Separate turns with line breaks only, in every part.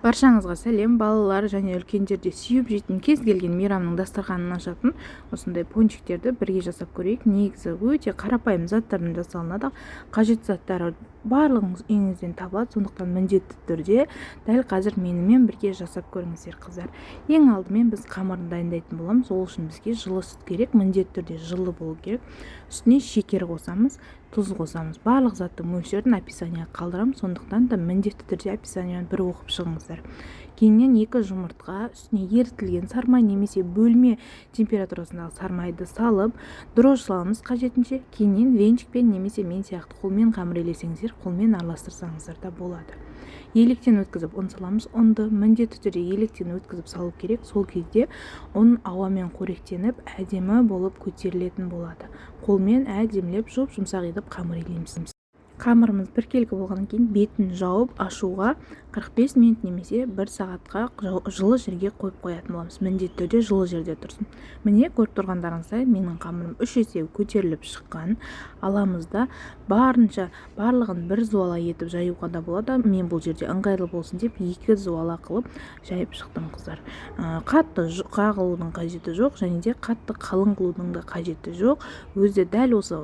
Баршаңызға сәлем! Балалар және үлкендер де сүйіп жейтін, кез келген мейрамның дастарханын ашатын осындай пончиктерді бірге жасап көрейік. Негізі, өте қарапайым заттардан жасалынады. Қажет заттары барлығыңыз үйіңізден табылады. Сондықтан міндетті түрде дәл қазір менімен бірге жасап көріңіздер, қыздар. Ең алдымен біз қамырын дайындайтын боламыз. Ол үшін бізге жылы сүт керек, міндетті түрде жылы болу керек. Үстіне шекер қосамыз, тұз қосамыз. Барлық заттың мөлшерін описанияға қалдырамын, сондықтан да міндетті түрде описанияны бір оқып шығыңыздар. Кейіннен екі жұмыртқа, үстіне ерітілген сары май немесе бөлме температурасындағы сары майды салып, дрожжи саламыз қажетінше. Кейіннен венчикпен немесе мен сияқты қолмен қамыр елесеңіздер, қолмен араластырсаңыздар да болады. Електен өткізіп ұн саламыз. Ұнды міндетті түрде електен өткізіп салу керек. Сол кезде ұн ауамен қоректеніп, әдемі болып көтерілетін болады. Қолмен әдемілеп, жұп жұмсақ етіп қамыр илейміз. Қамырымыз біркелкі болғаннан кейін бетін жауып, ашуға 45 минут немесе бір сағатқа жылы жерге қойып қоятын боламыз. Міндетті түрде жылы жерде тұрсын. Міне, көріп тұрғандарыңыздай, менің қамырым үш есе көтеріліп шыққан. Аламыз да, барынша барлығын бір зуала етіп жаюға да болады. Мен бұл жерде ыңғайлы болсын деп екі зуала қылып жайып шықтым, қыздар. Қатты жұқа қылудың қажеті жоқ және де қатты қалың қылудың да қажеті жоқ. Өзі дәл осы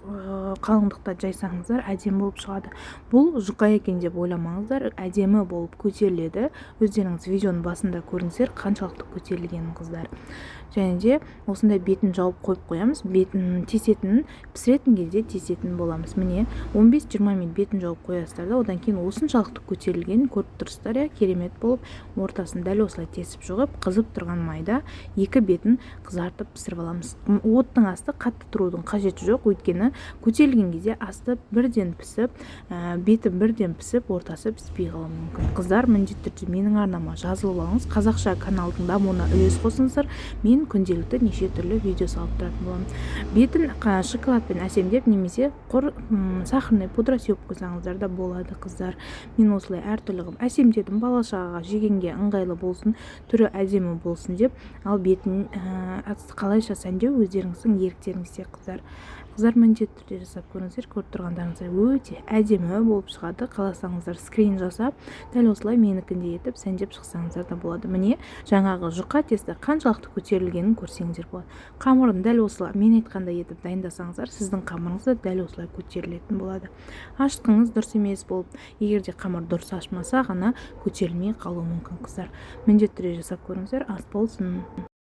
қалыңдықта жайсаңыздар, әдемі болып шығады. Бұл жұқа екен деп ойламаңыздар, әдемі болып көтеріледі. Өздеріңіз видеоның басында көрдіңіздер қаншалықты көтерілгенін, қыздар. Және де осындай бетін жауып қойып қоямыз. Бетін тесетін, пісіретін кезде тесетін боламыз. Міне, 15-20 минут бетін жауып қоясыздар да, одан кейін осыншалықты көтерілгенін көріп тұрсыздар, иә, керемет болып. Ортасын дәл осылай тесіп шығып, қызып тұрған майда екі бетін қызартып пісіріп аламыз. Оттың асты қатты тұрудың қажеті жоқ, өйткені көтерілген кезде асты бірден пісіп, беті бірден пісіп, ортасы піспей қалуы мүмкін. Қыздар, міндетті түрде менің арнама жазылып алыңыз, қазақша каналдың дамуына үлес қосыңыздар. Мен күнделікті неше түрлі видео салып тұратын боламын. Бетін шоколадпен әсемдеп немесе құр сахарный пудра сеуіп қойсаңыздар да болады, қыздар. Мен осылай әртүрлі қылып әсемдедім, бала шағаға жегенге ыңғайлы болсын, түрі әдемі болсын деп. Ал бетін қалайша сәндеу өздеріңіздің еріктеріңізде, қыздар. Қыздар, міндетті түрде жасап көріңіздер. Көріп тұрғандарыңыздай, өте әдемі болып шығады. Қаласаңыздар, скрин жасап, дәл осылай менікіндей етіп сәндеп шықсаңыздар да болады. Міне, жаңағы жұқа тесто қаншалықты көтерілгенін көрсеңіздер болады. Қамырын дәл осылай мен айтқандай етіп дайындасаңыздар, сіздің қамырыңыз да дәл осылай көтерілетін болады. Ашытқыңыз дұрыс емес болып, егер де қамыр дұрыс ашмаса ғана көтерілмей қалуы мүмкін. Қыздар, міндетті түрде жасап көріңіздер. Ас болсын!